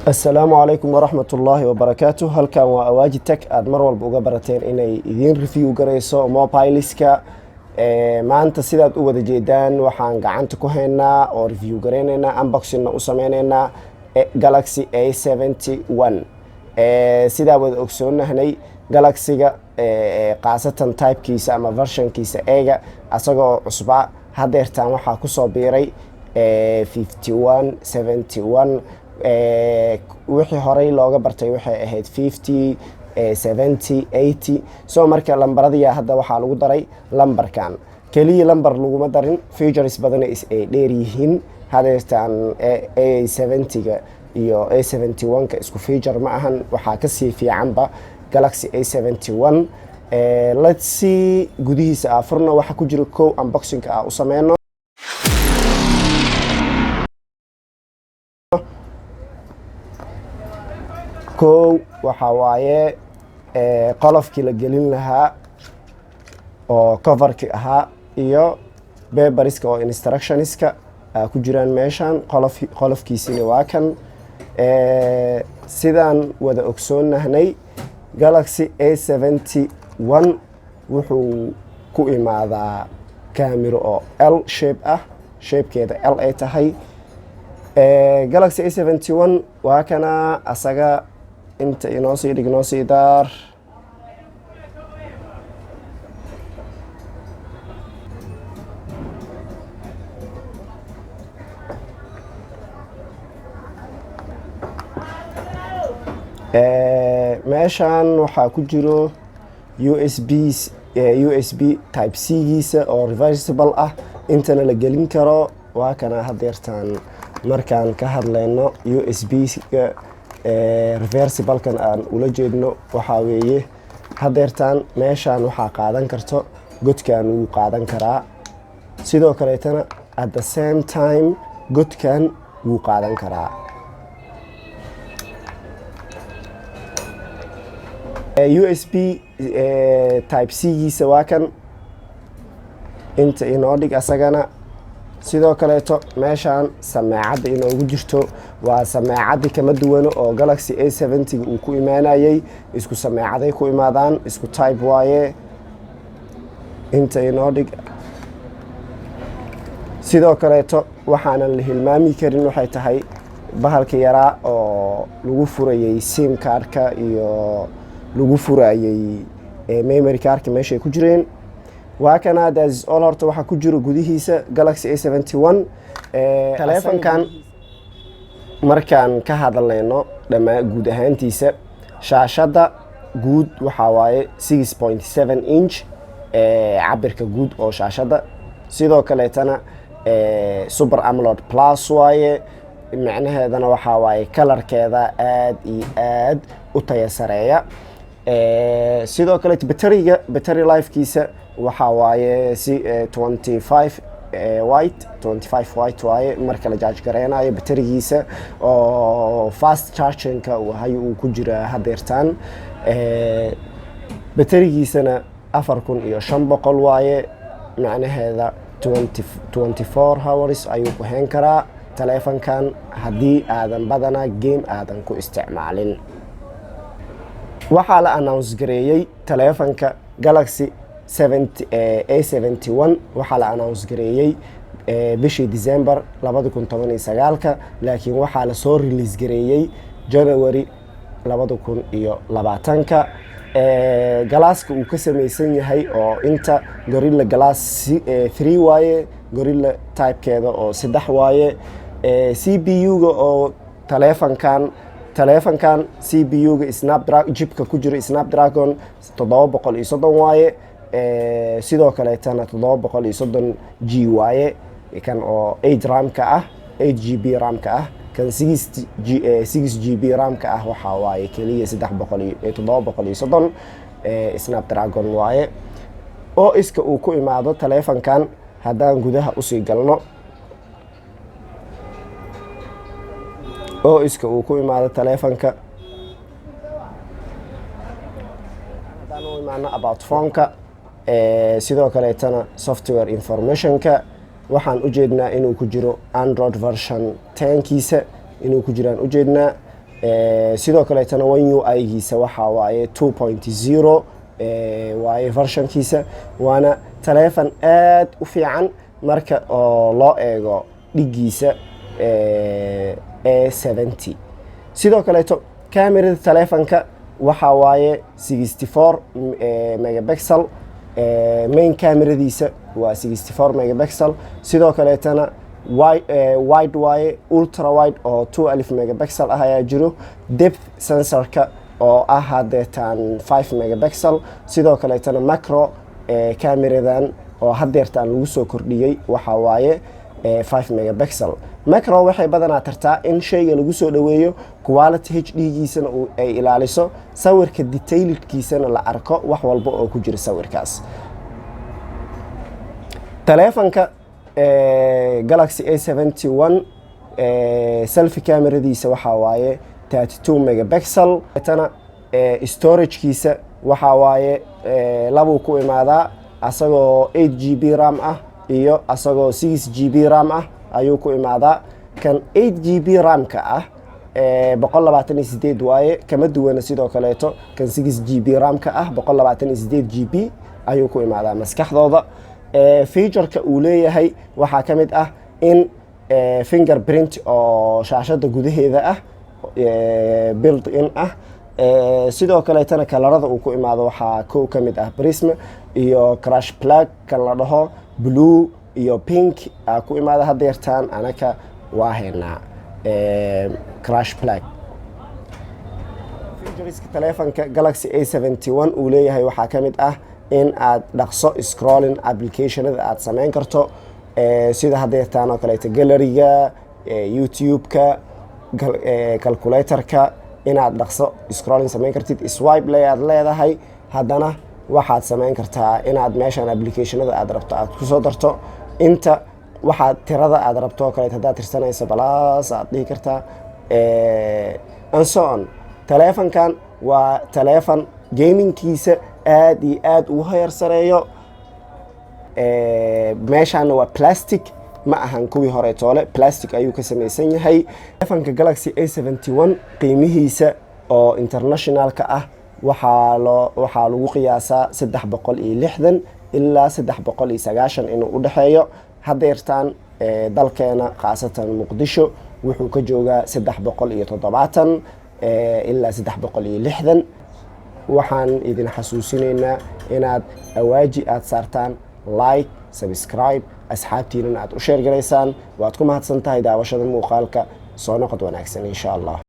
Asalaamu calaykum waraxmat ullaahi wabarakaatu. Halkan waa Awaaji Tech, aada mar walba uga barateen inay idiin review garayso mobileska. Maanta sidaad u wada jeedaan, waxaan gacanta ku haynaa oo review garaynaynaa, unboxingna u sameyneynaa Galaxy A71. Sidaa wada ogsoonahnay, Galaxyga, khaasatan typekiisa ama versionkiisa eega asagoo cusbaa, hadeertaan waxaa kusoo biiray 51, 71. Wixii horey looga bartay waxay ahayd 50, 70, 80. So marka lambaradiya hadda waxaa lagu daray lambarkan keliya. Lambar laguma darin, features badan ay dheer yihiin. Hadeertaan A70-ga iyo A71-ka isku feature ma ahan, waxaa kasii fiicanba Galaxy A71. Let's see, gudihiisa aa furno waxa ku jira. Kow, unboxingka aa u sameyno. Kow, waxaa waaye qolofkii la gelin lahaa oo coverki ahaa iyo paperska oo instructionska ku jiraan meeshan. Qolofkiisina waa kan. Sidaan wada ogsoonahnay, Galaxy A71 wuxuu ku imaadaa camero oo L shape ah, shapekeeda L ay tahay. Galaxy A71 waa kana. Asaga inta inoo sii dhig, inoo sii daar. Meeshan waxaa ku jiro USB, USB type C giisa oo reversible ah, intana la gelin karo. Waa kana. Hadeertaan markaan ka hadlayno USB-ga reversiblekan aan ula jeedno, waxaa weeye hadeertaan meeshaan waxaa qaadan karto, godkan wuu qaadan karaa, sidoo kaleetana at the same time godkan wuu qaadan karaa. USB type C giisa waa kan, inta inoo dhig asagana. Sidoo kaleeto meeshaan sameecadda inoogu jirto waa sameecaddi, kama duwano oo Galaxy A70 uu ku imaanayay, isku sameecaday ku imaadaan, isku type waaye. Inta inoo dhig. Sidoo kaleeto waxaanan la hilmaami karin waxay tahay bahalka yaraa oo lagu furayay SIM cardka iyo lagu furayay memory cardka meeshay ku jireen. Waa kana. That's all. Horta waxaa ku jiro gudihiisa Galaxy A71. Taleefankan markaan ka hadlayno dhammaa guud ahaantiisa, shaashadda guud waxaa waaye 6.7 inch cabirka guud oo shaashadda. Sidoo kaleetana Super AMOLED Plus waaye, micnaheedana waxaa waaye colorkeeda aad iyo aad u taya sareeya. Sidoo kale batteriga, battery lifekiisa waxaa waaye si 25 watt, 25 watt waaye marka la charge gareynayo batterigiisa oo fast chargingka hay uu ku jiraa. Hadeertaan batterigiisana 4500 waaye, macnaheeda 24 hours ayuu ku hayn karaa taleefankan haddii aadan badanaa game aadan ku isticmaalin. Waxaa la announce gareeyey taleefanka Galaxy A71, waxaa la announce gareeyey bishii December 2019-ka, laakiin waxaa lasoo release gareeyey January 2020-ka. Glasska uu ka samaysan yahay oo inta Gorilla Glass 3 waaye, Gorilla typekeeda oo 3 waaye. CPU-ga oo taleefankan CPU-ga Snapdragon chipka ku jiro Snapdragon 730 waaye. Sidoo kaleetana 730G waaye kan oo 8 RAM-ka ah, 8 GB RAM-ka ah. Kan 6 GB RAM-ka ah waxaa waaye keliya 300, 730 Snapdragon waaye. Oo iska uu ku imaado taleefankan, haddaan gudaha usii galno, oo iska uu ku imaado taleefanka, haddaan u imaano about phoneka, sidoo kaleetana software informationka, waxaan ujeednaa inuu ku jiro Android version 10-kiisa inuu ku jiraan ujeednaa. Sidoo kaleetana One UI-giisa waxaa waaye 2.0 waaye versionkiisa, waana taleefon aad u fiican marka oo loo eego dhigiisa A70. Sidoo kaleeto camerada taleefonka waxaa waaye 64 megapixel. Main cameradiisa waa 64 megapixel. Sidoo kaleetana wide waaye, ultra wide oo 12 megapixel ah ayaa jiro, depth sensorka oo ah hadeertaan 5 megapixel. Sidoo kaleetana macro cameradan oo hadeertaan lagu soo kordhiyey waxaa waaye 5 megapixel. Macro waxay badanaa tartaa in shayga lagu soo dhoweeyo, quality HD-giisana ay ilaaliso, sawirka detailkiisana la arko wax walba oo ku jira sawirkaas. Taleefanka Galaxy A71 selfie cameradiisa waxaa waaye 32 megapixel. Tana storagekiisa waxaa waaye labuu ku imaadaa, asagoo 8 GB RAM ah iyo asagoo 6 GB RAM ah ayuu ku imaadaa. Kan 8 GB RAM-ka ah 128 waaye, kama duwana. Sidoo kaleeto kan 6 GB RAM-ka ah 128 GB ayuu ku imaadaa. Maskaxdooda featureka uu leeyahay waxaa ka mid ah in fingerprint oo shaashada gudaheeda ah, built in ah. Sidoo kaleetana kalarada uu ku imaado waxaa kow ka mid ah Prism iyo Crash Black, kan la dhaho blue iyo pink aa ku imaada. Hadeertaan anaka waa haynaa Crash Black. Featureska taleefanka Galaxy A71 uu leeyahay waxaa ka mid ah in aad dhaqso scrolling applicationada aad sameyn karto, sida hadeertaan oo kaleeto galleryga, YouTube-ka, calculatorka, inaad dhaqso scrolling sameyn kartid. Swipe le aad leedahay, haddana waxaad sameyn kartaa inaad meeshan applicationada aad rabto aad kusoo darto. Inta waxaad tirada aad rabto oo kaleeto haddaad tirsanayso, plus aad dhihi kartaa and so on. Taleefankan waa taleefan gamingkiisa aad iyo aad ugu heer sareeyo. Meeshaana waa plastic, ma ahan kuwii hore toole, plastic ayuu ka samaysan yahay. Taleefanka Galaxy A71 qiimihiisa oo internationalka ah waxaa lagu qiyaasaa 360 ilaa 390 inuu u dhexeeyo. Hadeertaan dalkeena, khaasatan Muqdisho, wuxuu ka joogaa 370 ilaa 360. Waxaan idin xasuusinaynaa inaad Awaaji aad saartaan like, subscribe, asxaabtiinana aad u share garaysaan. Waad ku mahadsan tahay daawashada muuqaalka. Soo noqod wanaagsan, insha Allah.